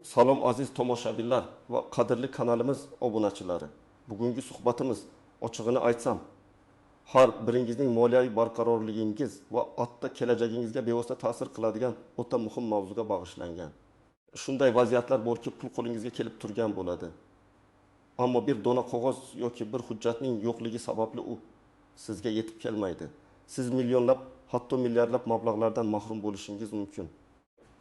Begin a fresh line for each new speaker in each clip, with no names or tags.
Salom aziz tomoshabinlar va qadrli kanalimiz obunachilari. Bugungi suhbatimiz, ochig'ini aytsam, har biringizning moliyaviy barqarorligingiz va hatto kelajagingizga bevosita ta'sir qiladigan o'ta muhim mavzuga bag'ishlangan. Shunday vaziyatlar borki, pul qo'lingizga kelib turgan bo'ladi. Ammo bir dona qog'oz yoki bir hujjatning yo'qligi sababli u sizga yetib kelmaydi. Siz millionlab, hatto milliardlab mablag'lardan mahrum bo'lishingiz mumkin.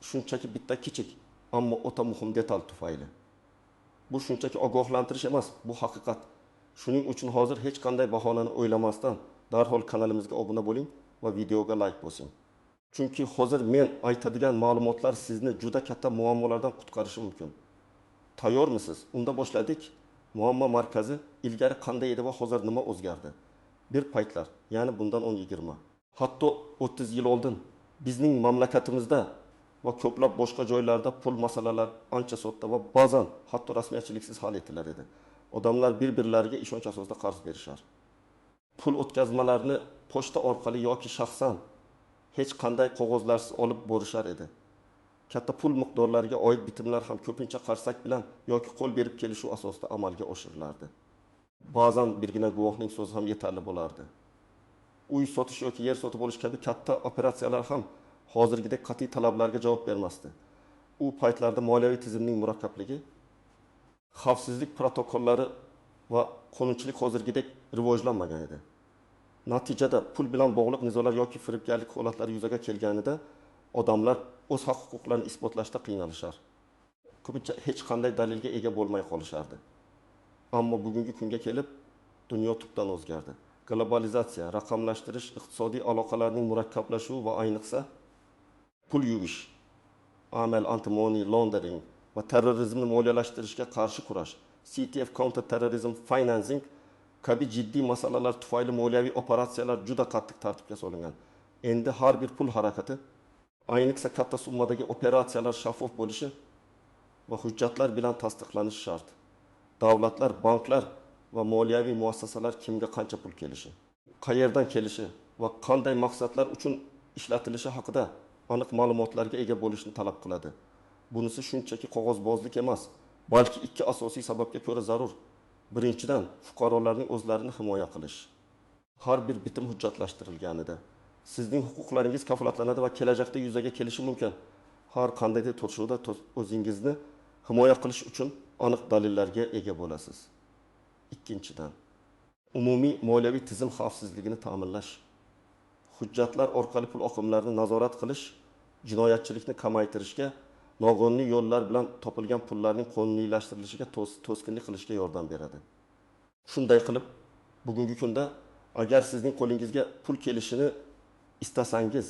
Shunchaki bitta kichik, ammo o'ta muhim detal tufayli. Bu shunchaki ogohlantirish emas, bu haqiqat. Shuning uchun hozir hech qanday bahonani o'ylamasdan darhol kanalimizga obuna bo'ling va videoga like bosing. Chunki hozir men aytadigan ma'lumotlar sizni juda katta muammolardan qutqarishi mumkin. Tayyormisiz? Unda boshladik. Muammo markazi ilgari qanday edi va hozir nima o'zgardi? Bir paytlar, ya'ni bundan 10-20, hatto 30 yil oldin bizning mamlakatimizda va ko'plab boshqa joylarda pul masalalari ancha sodda va ba'zan hatto rasmiyatchiliksiz hal etilar edi. Odamlar bir-birlariga ishonch asosida qarz berishar. Pul o'tkazmalarini pochta orqali yoki shaxsan hech qanday qog'ozlarsiz olib borishar edi. Katta pul miqdorlariga oid bitimlar ham ko'pincha qarsak bilan yoki qo'l berib kelishuv asosida amalga oshirilardi. Ba'zan birgina guvohning so'zi ham yetarli bo'lardi. Uy sotish yoki yer sotib olish kabi katta operatsiyalar ham hozirgidek qat'iy talablarga javob bermasdi. U paytlarda moliyaviy tizimning murakkabligi, xavfsizlik protokollari va qonunchilik hozirgidek rivojlanmagan edi. Natijada pul bilan bog'liq nizolar yoki firibgarlik holatlari yuzaga kelganida odamlar o'z haq-huquqlarini isbotlashda qiynalishar. Ko'pincha hech qanday dalilga ega bo'lmay qolishardi. Ammo bugungi kunga kelib dunyo tubdan o'zgardi. Globalizatsiya, raqamlashtirish, iqtisodiy aloqalarning murakkablashuvi va ayniqsa pul yuvish, amal anti-money laundering va terrorizmni moliyalashtirishga qarshi kurash, CTF counter terrorism financing kabi jiddiy masalalar tufayli moliyaviy operatsiyalar juda qattiq tartibga solingan. Endi har bir pul harakati, ayniqsa katta summadagi operatsiyalar shaffof bo'lishi va hujjatlar bilan tasdiqlanishi shart. Davlatlar, banklar va moliyaviy muassasalar kimga qancha pul kelishi, qayerdan kelishi va qanday maqsadlar uchun ishlatilishi haqida aniq ma'lumotlarga ega bo'lishni talab qiladi. Bunisi shunchaki qog'ozbozlik emas, balki ikki asosiy sababga ko'ra zarur. Birinchidan, fuqarolarning o'zlarini himoya qilish. Har bir bitim hujjatlashtirilganida sizning huquqlaringiz kafolatlanadi va kelajakda yuzaga kelishi mumkin har qanday tortishuvda o'zingizni himoya qilish uchun aniq dalillarga ega bo'lasiz. Ikkinchidan, umumiy moliyaviy tizim xavfsizligini ta'minlash. Hujjatlar orqali pul oqimlarini nazorat qilish, jinoyatchilikni kamaytirishga, noqonuniy yo'llar bilan topilgan pullarning qonuniylashtirilishiga to'sqinlik qilishga yordam beradi. Shunday qilib, bugungi kunda agar sizning qo'lingizga pul kelishini istasangiz,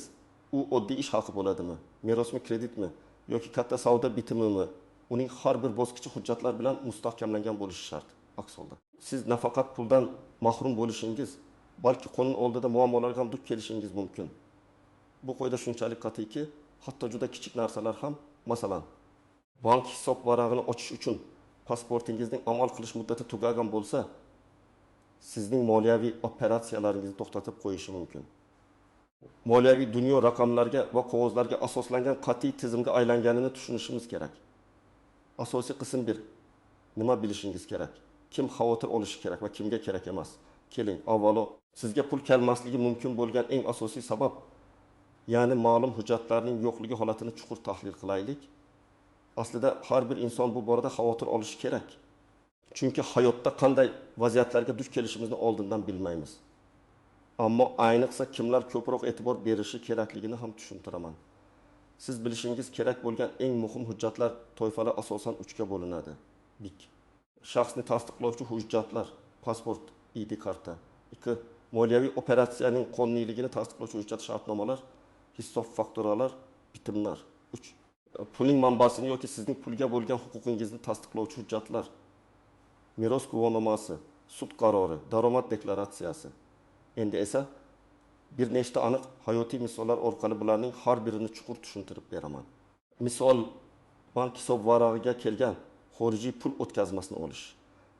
u oddiy ish haqi bo'ladimi, merosmi, kreditmi yoki katta savdo bitimimi, uning har bir bosqichi hujjatlar bilan mustahkamlangan bo'lishi shart. Aks holda siz nafaqat puldan mahrum bo'lishingiz, balki qonun oldida muammolarga ham duch kelishingiz mumkin. Bu qoida shunchalik qat'iyki, hatto juda kichik narsalar ham, masalan, bank hisob varag'ini ochish uchun pasportingizning amal qilish muddati tugagan bo'lsa, sizning moliyaviy operatsiyalaringizni to'xtatib qo'yishi mumkin. Moliyaviy dunyo raqamlarga va qog'ozlarga asoslangan qat'iy tizimga aylanganini tushunishimiz kerak. Asosiy qism 1. Nima bilishingiz kerak? Kim xavotir olishi kerak va kimga kerak emas? Keling, avvalo sizga pul kelmasligi mumkin bo'lgan eng asosiy sabab, ya'ni ma'lum hujjatlarning yo'qligi holatini chuqur tahlil qilaylik. Aslida har bir inson bu borada xavotir olishi kerak. Chunki hayotda qanday vaziyatlarga duch kelishimizni oldindan bilmaymiz. Ammo ayniqsa kimlar ko'proq e'tibor berishi kerakligini ham tushuntiraman. Siz bilishingiz kerak bo'lgan eng muhim hujjatlar toifalari asosan 3 ga bo'linadi. 1. Shaxsni tasdiqlovchi hujjatlar, pasport, ID karta. 2. Moliyaviy operatsiyaning qonuniyligini tasdiqlovchi hujjat, shartnomalar, hisob fakturalar, bitimlar. 3. Pulning manbasini yoki sizning pulga bo'lgan huquqingizni tasdiqlovchi hujjatlar, meros guvohnomasi, sud qarori, daromad deklaratsiyasi. Endi esa bir nechta aniq hayotiy misollar orqali bularning har birini chuqur tushuntirib beraman. Misol, bank hisob varag'iga kelgan xorijiy pul o'tkazmasini olish.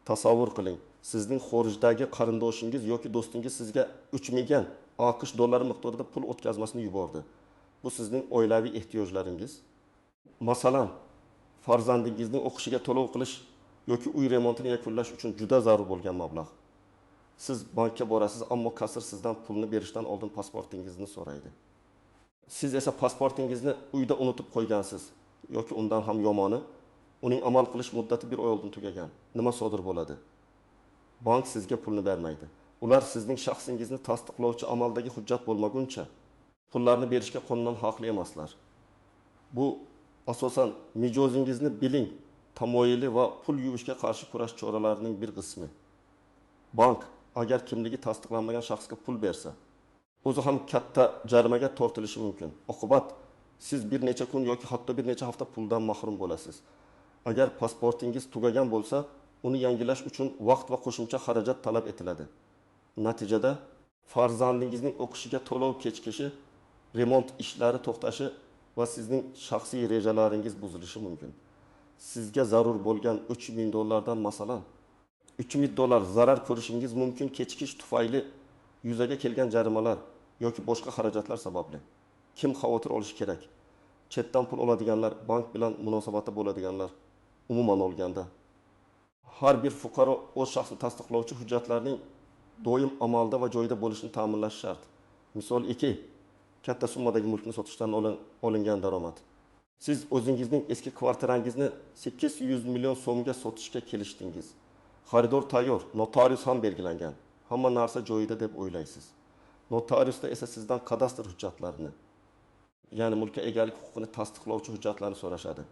Tasavvur qiling, sizning xorijdagi qarindoshingiz yoki do'stingiz sizga 3 million AQSh dollari miqdorida pul o'tkazmasini yubordi. Bu sizning oilaviy ehtiyojlaringiz. Masalan, Farzandingizning o'qishiga to'lov qilish yoki uy remontini yakunlash uchun juda zarur bo'lgan mablag'. Siz bankka borasiz, ammo kassir sizdan pulni berishdan oldin pasportingizni so'raydi. Siz esa pasportingizni uyda unutib qo'ygansiz yoki undan ham yomoni, uning amal qilish muddati bir oy oldin tugagan. Nima sodir bo'ladi? Bank sizga pulni bermaydi. Ular sizning shaxsingizni tasdiqlovchi amaldagi hujjat bo'lmaguncha pullarni berishga qonunan haqli emaslar. Bu asosan mijozingizni biling tamoyili va pul yuvishga qarshi kurash choralarining bir qismi. Bank agar kimligi tasdiqlanmagan shaxsga pul bersa, o'zi ham katta jarimaga tortilishi mumkin. Oqibat siz bir necha kun yoki hatto bir necha hafta puldan mahrum bo'lasiz. Agar pasportingiz tugagan bo'lsa, uni yangilash uchun vaqt va qo'shimcha xarajat talab etiladi. Natijada farzandingizning o'qishiga to'lov kechikishi, remont ishlari to'xtashi va sizning shaxsiy rejalaringiz buzilishi mumkin. Sizga zarur bo'lgan 3000 dollardan masalan 3000 dollar zarar ko'rishingiz mumkin kechikish tufayli yuzaga kelgan jarimalar yoki boshqa xarajatlar sababli. Kim xavotir olishi kerak? Chetdan pul oladiganlar, bank bilan munosabatda bo'ladiganlar, umuman olganda har bir fuqaro o'z shaxsini tasdiqlovchi hujjatlarning doim amalda va joyida bo'lishini ta'minlash shart. Misol 2. Katta summadagi mulkni sotishdan olingan daromad. Siz o'zingizning eski kvartirangizni 800 million so'mga sotishga kelishdingiz. Xaridor tayyor, notarius ham belgilangan. Hamma narsa joyida deb o'ylaysiz. Notariusda esa sizdan kadastr hujjatlarini, ya'ni mulkka egalik huquqini tasdiqlovchi hujjatlarni so'rashadi.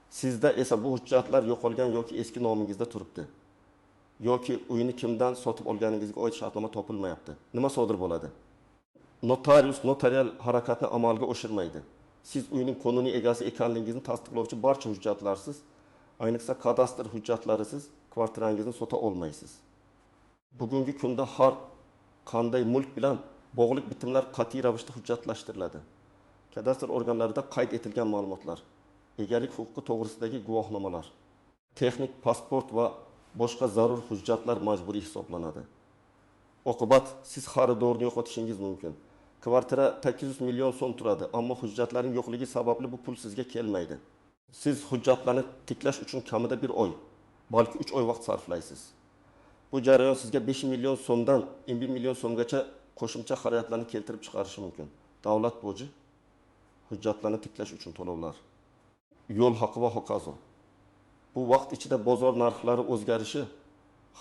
Sizda esa bu hujjatlar yo'qolgan yoki eski nomingizda turibdi. Yoki uyni kimdan sotib olganingizga oid shartnoma topilmayapti. Nima sodir bo'ladi? Notarius notarial harakatni amalga oshirmaydi. Siz uyning qonuniy egasi ekanligingizni tasdiqlovchi barcha hujjatlarsiz, ayniqsa kadastr hujjatlarisiz kvartirangizni sota olmaysiz. Bugungi kunda har qanday mulk bilan bog'liq bitimlar qat'iy ravishda hujjatlashtiriladi. Kadastr organlarida qayd etilgan ma'lumotlar, egalik huquqi to'g'risidagi guvohnomalar, texnik pasport va boshqa zarur hujjatlar majburiy hisoblanadi. Oqibat siz xaridorni yo'qotishingiz mumkin. Kvartira 800 million so'm turadi, ammo hujjatlarning yo'qligi sababli bu pul sizga kelmaydi. Siz hujjatlarni tiklash uchun kamida 1 oy, balki 3 oy vaqt sarflaysiz. Bu jarayon sizga 5 million so'mdan 11 million so'mgacha qo'shimcha xarajatlarni keltirib chiqarishi mumkin. Davlat boji, hujjatlarni tiklash uchun to'lovlar, yo'l haqi va hokazo. Bu vaqt ichida bozor narxlari o'zgarishi,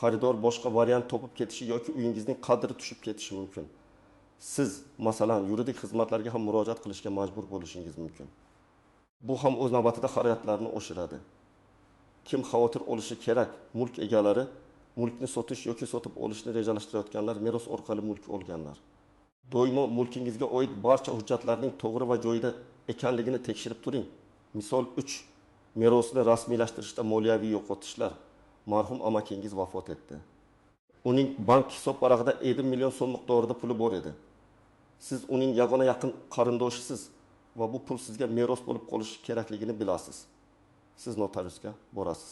xaridor boshqa variant topib ketishi yoki uyingizning qadri tushib ketishi mumkin. Siz, masalan, yuridik xizmatlarga ham murojaat qilishga majbur bo'lishingiz mumkin. Bu ham o'z navbatida xarajatlarni oshiradi. Kim xavotir olishi kerak? Mulk egalari, mulkni sotish yoki sotib olishni rejalashtirayotganlar, meros orqali mulk olganlar. Doimo mulkingizga oid barcha hujjatlarning to'g'ri va joyida ekanligini tekshirib turing. Misol 3. Merosni rasmiylashtirishda moliyaviy yo'qotishlar. Marhum amakingiz vafot etdi. Uning bank hisob varag'ida 50 million so'm miqdorida puli bor edi. Siz uning yagona yaqin qarindoshisiz va bu pul sizga meros bo'lib qolishi kerakligini bilasiz. Siz notariusga borasiz.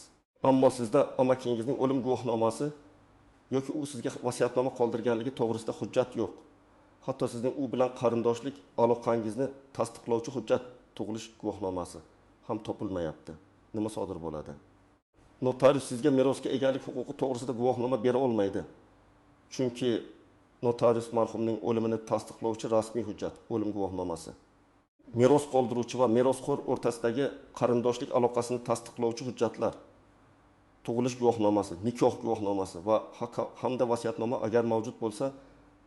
Ammo sizda amakingizning o'lim guvohnomasi yoki u sizga vasiyatnoma qoldirganligi to'g'risida hujjat yo'q. Hatto sizning u bilan qarindoshlik aloqangizni tasdiqlovchi hujjat, tug'ilish guvohnomasi ham topilmayapti. Nima sodir bo'ladi? Notarius sizga merosga egalik huquqi to'g'risida guvohnoma bera olmaydi. Chunki notarius marhumning o'limini tasdiqlovchi rasmiy hujjat, o'lim guvohnomasi. Meros qoldiruvchi va merosxo'r o'rtasidagi qarindoshlik aloqasini tasdiqlovchi hujjatlar, tug'ilish guvohnomasi, nikoh guvohnomasi va hamda vasiyatnoma agar mavjud bo'lsa,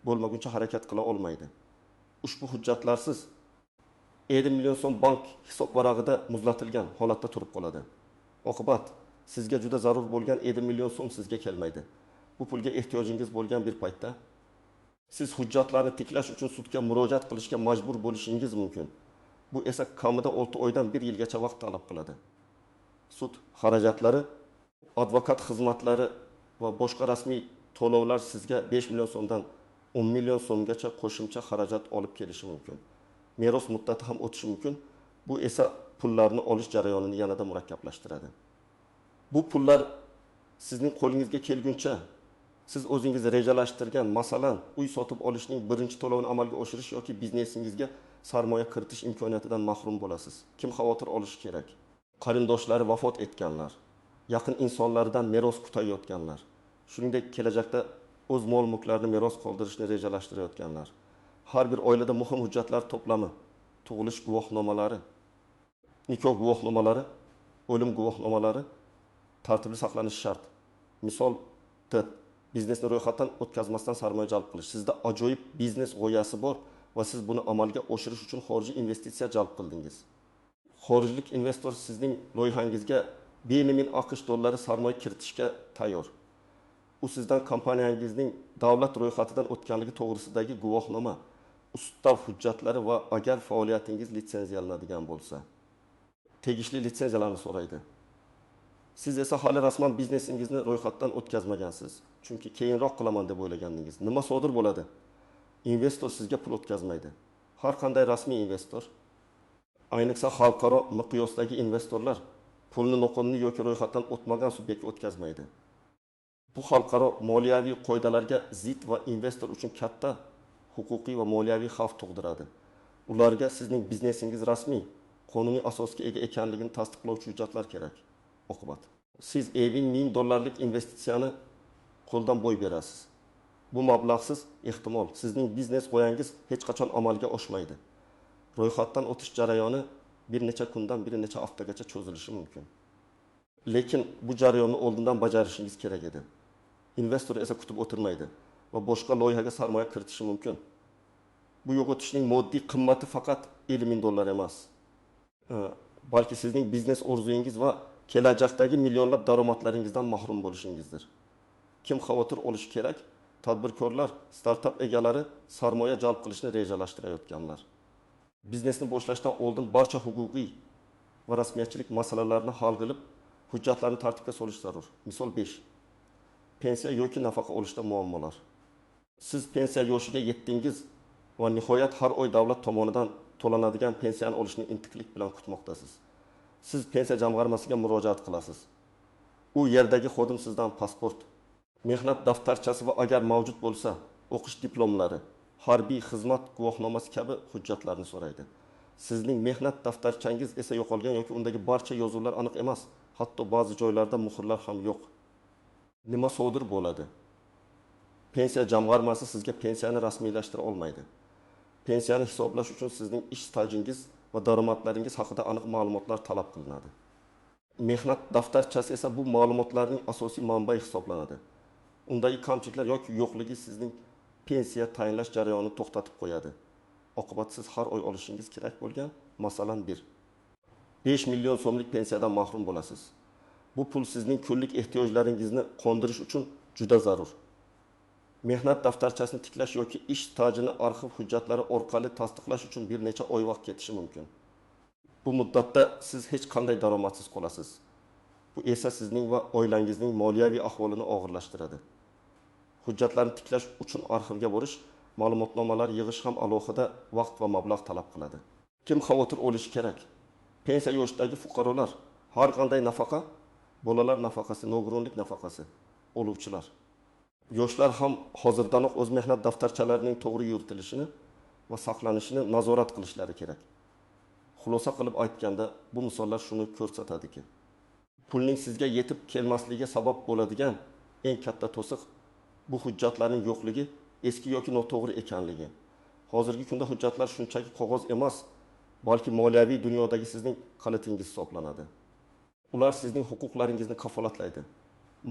bo'lmaguncha harakat qila olmaydi. Ushbu hujjatlarsiz 50 million so'm bank hisob varag'ida muzlatilgan holatda turib qoladi. Oqibat sizga juda zarur bo'lgan 50 million so'm sizga kelmaydi. Bu pulga ehtiyojingiz bo'lgan bir paytda siz hujjatlarni tiklash uchun sudga murojaat qilishga majbur bo'lishingiz mumkin. Bu esa kamida 6 oydan 1 yilgacha vaqt talab qiladi. Sud xarajatlari, advokat xizmatlari va boshqa rasmiy to'lovlar sizga 5 million so'mdan 10 million so'mgacha qo'shimcha xarajat olib kelishi mumkin. Meros muddati ham o'tishi mumkin. Bu esa pullarni olish jarayonini yanada murakkablashtiradi. Bu pullar sizning qo'lingizga kelguncha siz o'zingiz rejalashtirgan, masalan, uy sotib olishning birinchi to'lovini amalga oshirish yoki biznesingizga sarmoya kiritish imkoniyatidan mahrum bo'lasiz. Kim xavotir olishi kerak? Qarindoshlari vafot etganlar, yaqin insonlaridan meros kutayotganlar, shuningdek, kelajakda o'z mol-mulklarini meros qoldirishni rejalashtirayotganlar. Har bir oilada muhim hujjatlar to'plami: tug'ilish guvohnomalari, nikoh guvohnomalari, o'lim guvohnomalari tartibli saqlanishi shart. Misol 4. Biznesni ro'yxatdan o'tkazmasdan sarmoya jalb qilish. Sizda ajoyib biznes g'oyasi bor va siz buni amalga oshirish uchun xorijiy investitsiya jalb qildingiz. Xorijlik investor sizning loyihangizga 1000 AQSh dollari sarmoya kiritishga tayyor. U sizdan kompaniyangizning davlat ro'yxatidan o'tganligi to'g'risidagi guvohnoma, ustav hujjatlari va agar faoliyatingiz litsenziyalanadigan bo'lsa, tegishli litsenziyalarni so'raydi. Siz esa hali rasman biznesingizni ro'yxatdan o'tkazmagansiz, chunki keyinroq qilaman deb o'ylagandingiz. Nima sodir bo'ladi? Investor sizga pul o'tkazmaydi. Har qanday rasmiy investor, ayniqsa xalqaro miqyosdagi investorlar pulni noqonuniy yoki ro'yxatdan o'tmagan subyektga o'tkazmaydi. Bu xalqaro moliyaviy qoidalarga zid va investor uchun katta huquqiy va moliyaviy xavf tug'diradi. Ularga sizning biznesingiz rasmiy, qonuniy asosga ega ekanligini tasdiqlovchi hujjatlar kerak. Oqibat: siz 50 000 dollarlik investitsiyani qo'ldan boy berasiz. Bu mablag'siz ehtimol sizning biznes g'oyangiz hech qachon amalga oshmaydi. Ro'yxatdan o'tish jarayoni bir necha kundan bir necha haftagacha cho'zilishi mumkin. Lekin bu jarayonni oldindan bajarishingiz kerak edi. Investor esa kutib o'tirmaydi va boshqa loyihaga sarmoya kiritishi mumkin. Bu yo'qotishning moddiy qimmati faqat 50 000 dollar emas, balki sizning biznes orzuyingiz va kelajakdagi millionlab daromadlaringizdan mahrum bo'lishingizdir. Kim xavotir olishi kerak? Tadbirkorlar, startap egalari, sarmoya jalb qilishni rejalashtirayotganlar. Biznesni boshlashdan oldin barcha huquqiy va rasmiyatchilik masalalarini hal qilib, hujjatlarni tartibga solish zarur. Misol 5. Pensiya yoki nafaqa olishda muammolar. Siz pensiya yoshiga yetdingiz va nihoyat har oy davlat tomonidan to'lanadigan pensiyani olishni intiqlik bilan kutmoqdasiz. Siz pensiya jamg'armasiga murojaat qilasiz. U yerdagi xodim sizdan pasport, mehnat daftarchasi va agar mavjud bo'lsa, o'qish diplomlari, harbiy xizmat guvohnomasi kabi hujjatlarni so'raydi. Sizning mehnat daftarchangiz esa yo'qolgan yoki undagi barcha yozuvlar aniq emas, hatto ba'zi joylarda muhrlar ham yo'q. Nima sodir bo'ladi? Pensiya jamg'armasi sizga pensiyani rasmiylashtira olmaydi. Pensiyani hisoblash uchun sizning ish stajingiz va daromadlaringiz haqida aniq ma'lumotlar talab qilinadi. Mehnat daftarchasi esa bu ma'lumotlarning asosiy manbai hisoblanadi. Undagi kamchiliklar yoki yo'qligi sizning pensiya tayinlash jarayonini to'xtatib qo'yadi. Oqibat siz har oy olishingiz kerak bo'lgan, masalan, 5 million so'mlik pensiyadan mahrum bo'lasiz. Bu pul sizning kunlik ehtiyojlaringizni qondirish uchun juda zarur. Mehnat daftarchasini tiklash yoki ish stajini arxiv hujjatlari orqali tasdiqlash uchun bir necha oy vaqt ketishi mumkin. Bu muddatda siz hech qanday daromadsiz qolasiz. Bu esa sizning va oilangizning moliyaviy ahvolini og'irlashtiradi. Hujjatlarni tiklash uchun arxivga borish, ma'lumotnomalar yig'ish ham alohida vaqt va mablag' talab qiladi. Kim xavotir olishi kerak? Pensiya yoshidagi fuqarolar, har qanday nafaqa, bolalar nafaqasi, nogironlik nafaqasi oluvchilar. Yoshlar ham hozirdanoq o'z mehnat daftarchalarining to'g'ri yuritilishini va saqlanishini nazorat qilishlari kerak. Xulosa qilib aytganda, bu misollar shuni ko'rsatadiki, pulning sizga yetib kelmasligiga sabab bo'ladigan eng katta to'siq bu hujjatlarning yo'qligi, eski yoki noto'g'ri ekanligi. Hozirgi kunda hujjatlar shunchaki qog'oz emas, balki moliyaviy dunyodagi sizning kalitingiz hisoblanadi. Ular sizning huquqlaringizni kafolatlaydi,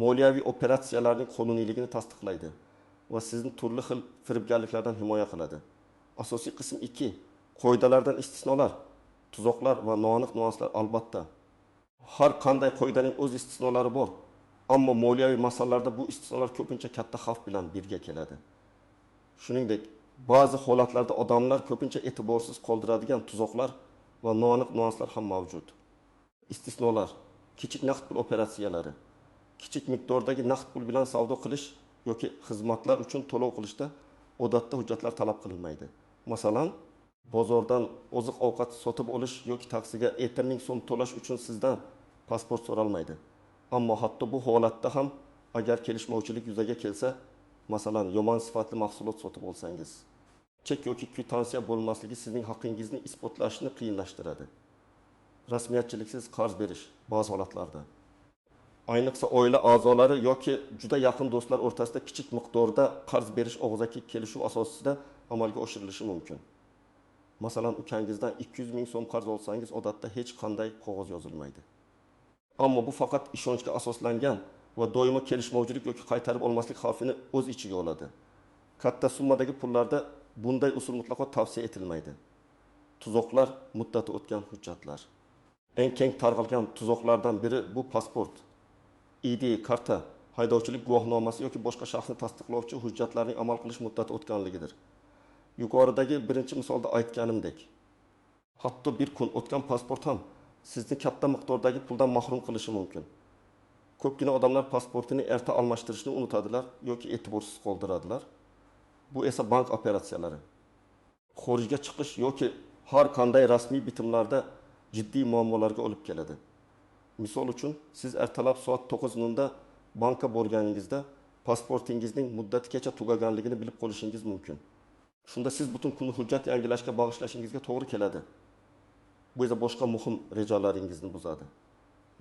moliyaviy operatsiyalarning qonuniyligini tasdiqlaydi va sizni turli xil firibgarliklardan himoya qiladi. Asosiy qism 2. Qoidalardan istisnolar, tuzoqlar va noaniq nuanslar albatta. Har qanday qoidaning o'z istisnolari bor, ammo moliyaviy masalalarda bu istisnolar ko'pincha katta xavf bilan birga keladi. Shuningdek, ba'zi holatlarda odamlar ko'pincha e'tiborsiz qoldiradigan tuzoqlar va noaniq nuanslar ham mavjud. Istisnolar: kichik naqd pul operatsiyalari, kichik miqdordagi naqd pul bilan savdo qilish yoki xizmatlar uchun to'lov qilishda odatda hujjatlar talab qilinmaydi. Masalan, bozordan oziq-ovqat sotib olish yoki taksiga 50 000 so'm to'lash uchun sizdan pasport so'ralmaydi. Ammo hatto bu holatda ham agar kelishmovchilik yuzaga kelsa, masalan, yomon sifatli mahsulot sotib olsangiz, chek yoki kvitansiya bo'lmasligi sizning haqingizni isbotlashni qiyinlashtiradi. Rasmiyatchiliksiz qarz berish ba'zi holatlarda, ayniqsa oila a'zolari yoki juda yaqin do'stlar o'rtasida kichik miqdorda qarz berish og'zaki kelishuv asosida amalga oshirilishi mumkin. Masalan, ukangizdan 200 ming so'm qarz olsangiz, odatda hech qanday qog'oz yozilmaydi. Ammo bu faqat ishonchga asoslangan va doimo kelishmovchilik yoki qaytarib olmaslik xavfini o'z ichiga oladi. Katta summadagi pullarda bunday usul mutlaqo tavsiya etilmaydi. Tuzoqlar, muddati o'tgan hujjatlar. Eng keng tarqalgan tuzoqlardan biri bu pasport, ID karta, haydovchilik guvohnomasi yoki boshqa shaxsni tasdiqlovchi hujjatlarning amal qilish muddati o'tganligidir. Yuqoridagi birinchi misolda aytganimdek, hatto bir kun o'tgan pasport ham sizni katta miqdordagi puldan mahrum qilishi mumkin. Ko'pgina odamlar pasportini erta almashtirishni unutadilar yoki e'tiborsiz qoldiradilar. Bu esa bank operatsiyalari, xorijga chiqish yoki har qanday rasmiy bitimlarda jiddiy muammolarga olib keladi. Misol uchun, siz ertalab soat 9:00 da bankka borganingizda pasportingizning muddati kecha tugaganligini bilib qolishingiz mumkin. Shunda siz butun kunni hujjat yangilashga bag'ishlashingizga to'g'ri keladi. Bu esa boshqa muhim rejalaringizni buzadi.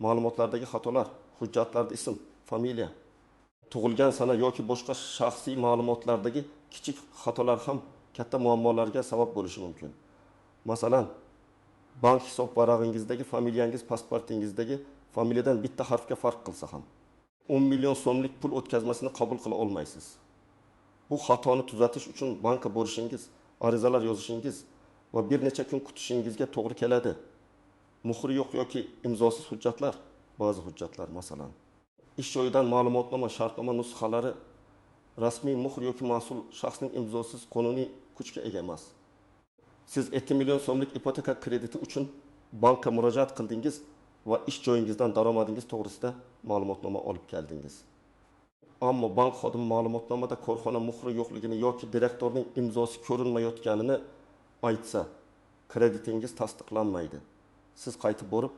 Ma'lumotlardagi xatolar, hujjatlarda ism, familiya, tug'ilgan sana yoki boshqa shaxsiy ma'lumotlardagi kichik xatolar ham katta muammolarga sabab bo'lishi mumkin. Masalan, bank hisob varag'ingizdagi familiyangiz pasportingizdagi familiyadan bitta harfga farq qilsa ham 10 million so'mlik pul o'tkazmasini qabul qila olmaysiz. Bu xatoni tuzatish uchun bankka borishingiz, arizalar yozishingiz va bir necha kun kutishingizga to'g'ri keladi. Muhri yo'q yoki imzosiz hujjatlar, ba'zi hujjatlar, masalan, ish joyidan ma'lumotnoma, shartnoma nusxalari rasmiy muhr yoki mas'ul shaxsning imzosiz qonuniy kuchga ega emas. Siz 2 million so'mlik ipoteka krediti uchun bankka murojaat qildingiz va ish joyingizdan daromadingiz to'g'risida ma'lumotnoma olib keldingiz. Ammo bank xodimi ma'lumotnomada korxona muhri yo'qligini yoki direktorning imzosi ko'rinmayotganini aytsa, kreditingiz tasdiqlanmaydi. Siz qaytib borib,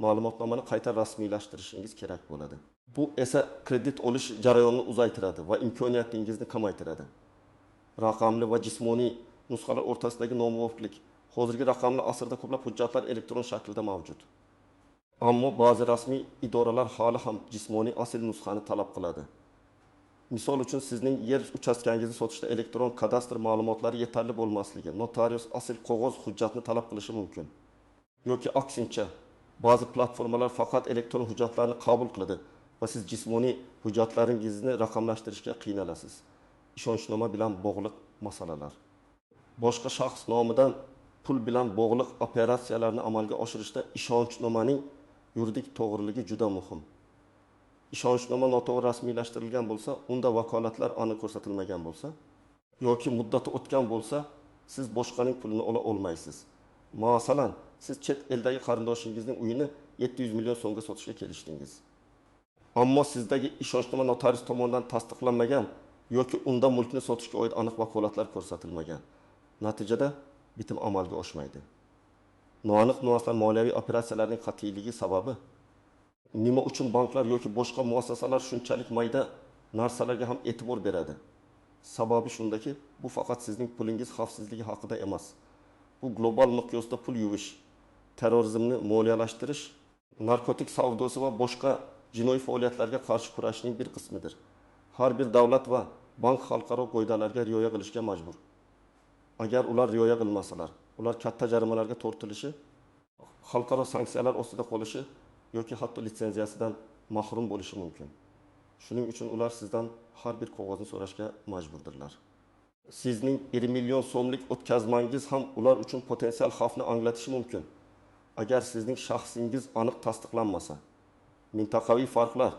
ma'lumotnomani qayta rasmiylashtirishingiz kerak bo'ladi. Bu esa kredit olish jarayonini uzaytiradi va imkoniyatingizni kamaytiradi. Raqamli va jismoniy nusxalar o'rtasidagi nomuvofiqlik. Hozirgi raqamli asrda ko'plab hujjatlar elektron shaklda mavjud. Ammo ba'zi rasmiy idoralar hali ham jismoniy asl nusxani talab qiladi. Misol uchun, sizning yer uchastkangizni sotishda elektron kadastr ma'lumotlari yetarli bo'lmasligi, notarius asl qog'oz hujjatni talab qilishi mumkin. Yoki aksincha, ba'zi platformalar faqat elektron hujjatlarni qabul qiladi va siz jismoniy hujjatlaringizni raqamlashtirishga qiynalasiz. Ishonchnoma bilan bog'liq masalalar. Boshqa shaxs nomidan pul bilan bog'liq operatsiyalarni amalga oshirishda ishonchnomaning yuridik to'g'riligi juda muhim. Ishonchnoma noto'g'ri rasmiylashtirilgan bo'lsa, unda vakolatlar aniq ko'rsatilmagan bo'lsa yoki muddati o'tgan bo'lsa, siz boshqaning pulini ola olmaysiz. Masalan, siz chet eldagi qarindoshingizning uyini 700 million so'mga sotishga kelishdingiz. Ammo sizdagi ishonchnoma notarius tomonidan tasdiqlanmagan yoki unda mulkni sotishga oid aniq vakolatlar ko'rsatilmagan. Natijada bitim amalga oshmaydi. Noaniq nüanslar moliyaviy operatsiyalarning qat'iyligi sababi nima uchun banklar yoki boshqa muassasalar shunchalik mayda narsalarga ham e'tibor beradi? Sababi shundaki, bu faqat sizning pulingiz xavfsizligi haqida emas. Bu global miqyosda pul yuvish, terrorizmni moliyalashtirish, narkotik savdosi va boshqa jinoiy faoliyatlarga qarshi kurashning bir qismidir. Har bir davlat va bank xalqaro qoidalarga rioya qilishga majbur. Agar ular rioya qilmasalar, ular katta jarimalarga tortilishi, xalqaro sanksiyalar ostida qolishi yoki hatto litsenziyasidan mahrum bo'lishi mumkin. Shuning uchun ular sizdan har bir qog'ozni so'rashga majburdirlar. Sizning 1 million so'mlik o'tkazmangiz ham ular uchun potensial xavfni anglatishi mumkin. Agar sizning shaxsingiz aniq tasdiqlanmasa, mintaqaviy farqlar,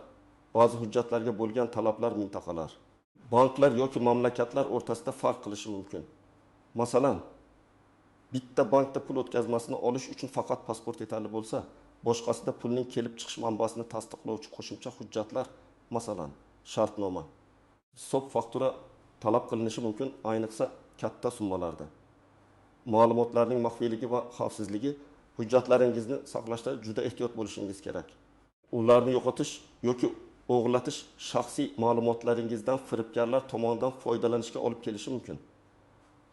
ba'zi hujjatlarga bo'lgan talablar mintaqalar, banklar yoki mamlakatlar o'rtasida farq qilishi mumkin. Masalan, bitta bankda pul o'tkazmasini olish uchun faqat pasport yetarli bo'lsa, boshqasida pulning kelib chiqish manbasini tasdiqlovchi qo'shimcha hujjatlar, masalan, shartnoma, hisob faktura talab qilinishi mumkin, ayniqsa katta summalarda. Ma'lumotlarning maxfiyligi va xavfsizligi hujjatlaringizni saqlashda juda ehtiyot bo'lishingiz kerak. Ularni yo'qotish yoki o'g'irlatish shaxsiy ma'lumotlaringizdan firibgarlar tomonidan foydalanishga olib kelishi mumkin.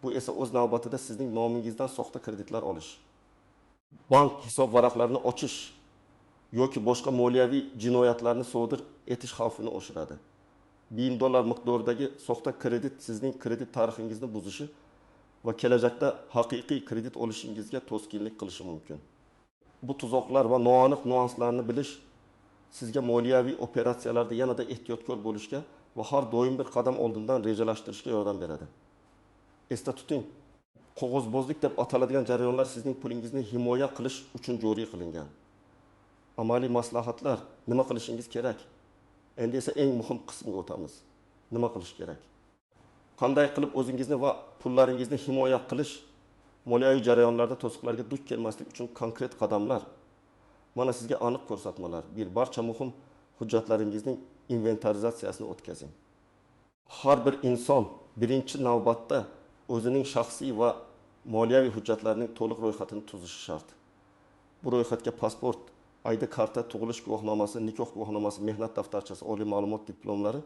Bu esa o'z navbatida sizning nomingizdan soxta kreditlar olish, Bank hisob varaqlarini ochish yoki boshqa moliyaviy jinoyatlarni sodir etish xavfini oshiradi. $1000 miqdoridagi soxta kredit sizning kredit tarixingizni buzishi va kelajakda haqiqiy kredit olishingizga to'sqinlik qilishi mumkin. Bu tuzoqlar va noaniq nyuanslarni bilish sizga moliyaviy operatsiyalarda yanada ehtiyotkor bo'lishga va har doim bir qadam oldindan rejalashtirishga yordam beradi. Esda tuting, qog'ozbozlik deb ataladigan jarayonlar sizning pulingizni himoya qilish uchun joriy qilingan. Amaliy maslahatlar, nima qilishingiz kerak? Endi esa eng muhim qismiga o'tamiz. Nima qilish kerak? Qanday qilib o'zingizni va pullaringizni himoya qilish, moliyaviy jarayonlarda to'siqlarga duch kelmaslik uchun konkret qadamlar. Mana sizga aniq ko'rsatmalar. Bir, barcha muhim hujjatlaringizning inventarizatsiyasini o'tkazing. Har bir inson birinchi navbatda o'zining shaxsiy va moliyaviy hujjatlarining to'liq ro'yxatini tuzishi shart. Bu ro'yxatga pasport, ID karta, tug'ilish guvohnomasi, nikoh guvohnomasi, mehnat daftarchasi, oliy ma'lumot diplomlari,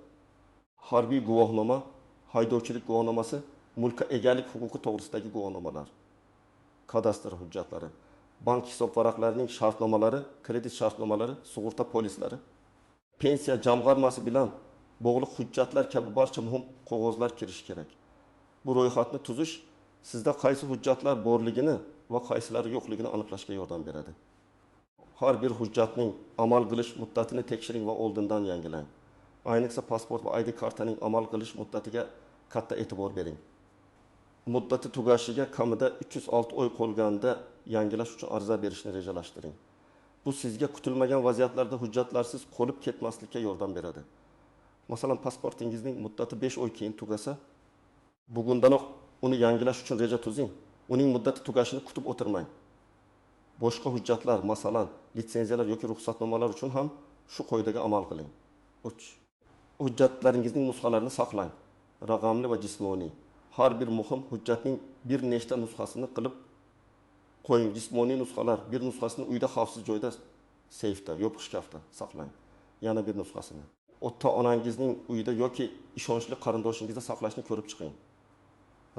harbiy guvohnoma, haydovchilik guvohnomasi, mulkka egalik huquqi to'g'risidagi guvohnomalar, kadastr hujjatlari, bank hisob varaqlarining shartnomalari, kredit shartnomalari, sug'urta polislari, pensiya jamg'armasi bilan bog'liq hujjatlar kabi barcha muhim qog'ozlar kirishi kerak. Bu ro'yxatni tuzish sizda qaysi hujjatlar borligini va qaysilari yo'qligini aniqlashga yordam beradi. Har bir hujjatning amal qilish muddatini tekshiring va oldindan yangilang. Ayniqsa pasport va ID kartaning amal qilish muddatiga katta e'tibor bering. Muddati tugashiga kamida 306 oy qolganda yangilash uchun ariza berishni rejalashtiring. Bu sizga kutilmagan vaziyatlarda hujjatlarsiz qolib ketmaslikka yordam beradi. Masalan, pasportingizning muddati 5 oy keyin tugasa, bugundanoq uni yangilash uchun reja tuzing. Uning muddati tugashini kutib o'tirmang. Boshqa hujjatlar, masalan, litsenziyalar yoki ruxsatnomalar uchun ham shu qoidaga amal qiling. 3. Hujjatlaringizning nusxalarini saqlang. Raqamli va jismoniy. Har bir muhim hujjatning bir nechta nusxasini qilib qo'ying. Jismoniy nusxalar, bir nusxasini uyda xavfsiz joyda, seyfda, yopiq shkafda saqlang. Yana bir nusxasini ota-onangizning uyida yoki ishonchli qarindoshingizda saqlashni ko'rib chiqing.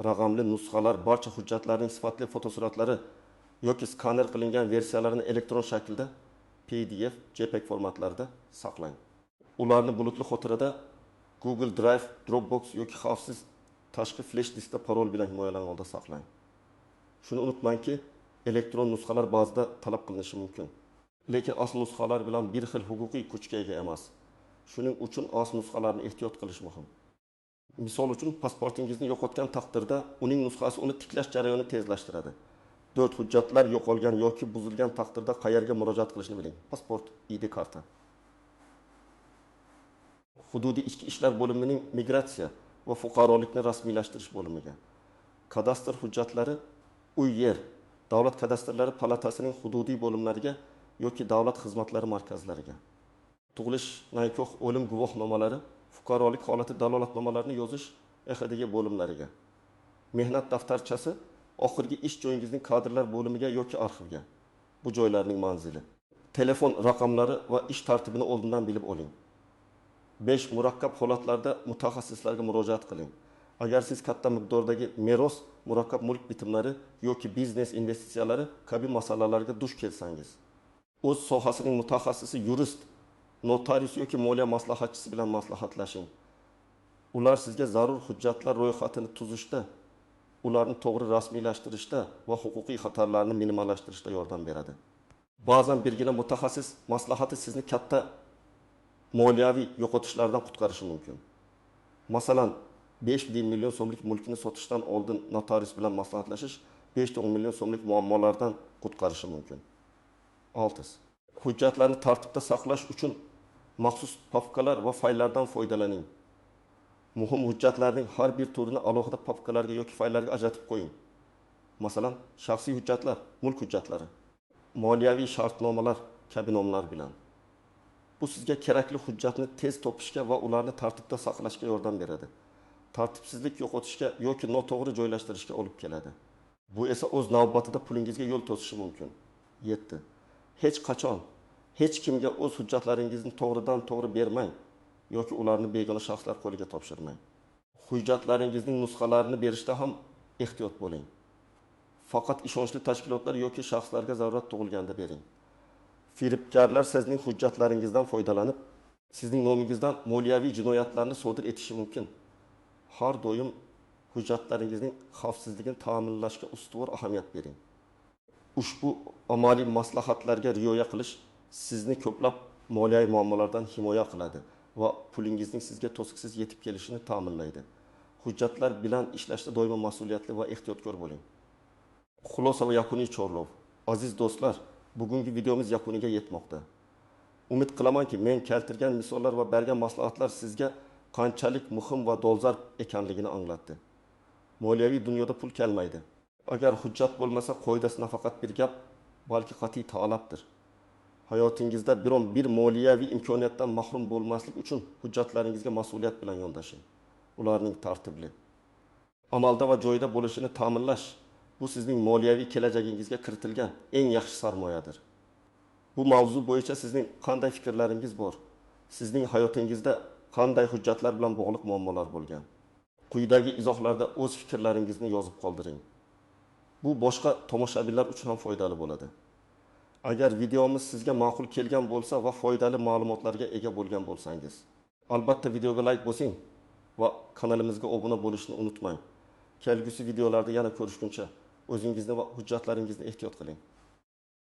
Raqamli nusxalar barcha hujjatlarning sifatli fotosuratlari yoki skaner qilingan versiyalarini elektron shaklda PDF, JPEG formatlarida saqlang. Ularni bulutli xotirada Google Drive, Dropbox yoki xavfsiz tashqi flash diskda parol bilan himoyalangan holda saqlang. Shuni unutmangki, elektron nusxalar ba'zida talab qilinishi mumkin. Lekin asl nusxalar bilan bir xil huquqiy kuchga ega emas. Shuning uchun asl nusxalarni ehtiyot qilish muhim. Misol uchun, pasportingizni yo'qotgan taqdirda uning nusxasi uni tiklash jarayonini tezlashtiradi. 4. Hujjatlar yo'qolgan yoki buzilgan taqdirda qayerga murojaat qilishni biling. Pasport, ID karta. Hududiy ichki ishlar bo'limining migratsiya va fuqarolikni rasmiylashtirish bo'limiga. Kadastr hujjatlari uy-yer, davlat kadastrlari palatasining hududiy bo'limlariga yoki davlat xizmatlari markazlariga. Tug'ilish, nikoh, o'lim guvohnomalari, fuqarolik holati dalolatnomalarini yozish EHDG bo'limlariga. Mehnat daftarchasi oxirgi ish joyingizning kadrlar bo'limiga yoki arxivga. Bu joylarning manzili. Telefon raqamlari va ish tartibini oldindan bilib oling. 5. Murakkab holatlarda mutaxassislarga murojaat qiling. Agar siz katta miqdordagi meros, murakkab mulk bitimlari yoki biznes investitsiyalari kabi masalalarga duch kelsangiz, o'z sohasining mutaxassisi yurist, notarius yoki moliya maslahatchisi bilan maslahatlashing. Ular sizga zarur hujjatlar ro'yxatini tuzishda, ularni to'g'ri rasmiylashtirishda va huquqiy xatarlarni minimallashtirishda yordam beradi. Ba'zan birgina mutaxassis maslahati sizni katta moliyaviy yo'qotishlardan qutqarishi mumkin. Masalan, 5 million so'mlik mulkni sotishdan oldin notarius bilan maslahatlashish 5-10 million so'mlik muammolardan qutqarishi mumkin. 6. Hujjatlarni tartibda saqlash uchun maxsus papkalar va fayllardan foydalaning. Muhim hujjatlarning har bir turini alohida papkalarga yoki fayllarga ajratib qo'ying. Masalan, shaxsiy hujjatlar, mulk hujjatlari, moliyaviy shartnomalar kabi nomlar bilan. Bu sizga kerakli hujjatni tez topishga va ularni tartibda saqlashga yordam beradi. Tartibsizlik yo'qotishga yoki noto'g'ri joylashtirishga olib keladi. Bu esa o'z navbatida pulingizga yo'l to'sishi mumkin. 7. Hech qachon hech kimga o'z hujjatlaringizni to'g'ridan to'g'ri bermang yoki ularni begona shaxslar qo'liga topshirmang. Hujjatlaringizning nusxalarini berishda ham ehtiyot bo'ling. Faqat ishonchli tashkilotlar yoki shaxslarga zarurat tug'ilganda bering. Firibgarlar sizning hujjatlaringizdan foydalanib, sizning nomingizdan moliyaviy jinoyatlarni sodir etishi mumkin. Har doim hujjatlaringizning xavfsizligini ta'minlashga ustuvor ahamiyat bering. Ushbu amaliy maslahatlarga rioya qilish sizni ko'plab moliyaviy muammolardan himoya qiladi va pulingizning sizga to'siqsiz yetib kelishini ta'minlaydi. Hujjatlar bilan ishlashda doimo mas'uliyatli va ehtiyotkor bo'ling. Xulosa va yakuniy chorlov. Aziz do'stlar, bugungi videomiz yakuniga yetmoqda. Umid qilamanki, men keltirgan misollar va bergan maslahatlar sizga qanchalik muhim va dolzarb ekanligini anglatdi. Moliyaviy dunyoda pul kelmaydi. Agar hujjat bo'lmasa, qoidasi nafaqat bir gap, balki qat'iy talabdir. Hayotingizda biron bir moliyaviy imkoniyatdan mahrum bo'lmaslik uchun hujjatlaringizga mas'uliyat bilan yondashing. Ularning tartibli, amalda va joyida bo'lishini ta'minlash bu sizning moliyaviy kelajagingizga kiritilgan eng yaxshi sarmoyadir. Bu mavzu bo'yicha sizning qanday fikrlaringiz bor? Sizning hayotingizda qanday hujjatlar bilan bog'liq muammolar bo'lgan? Quyidagi izohlarda o'z fikrlaringizni yozib qoldiring. Bu boshqa tomoshabinlar uchun ham foydali bo'ladi. Agar videomiz sizga ma'qul kelgan bo'lsa va foydali ma'lumotlarga ega bo'lgan bo'lsangiz, albatta videoga like bosing va kanalimizga obuna bo'lishni unutmang. Kelgusi videolarda yana ko'rishguncha o'zingizni va hujjatlaringizni ehtiyot qiling.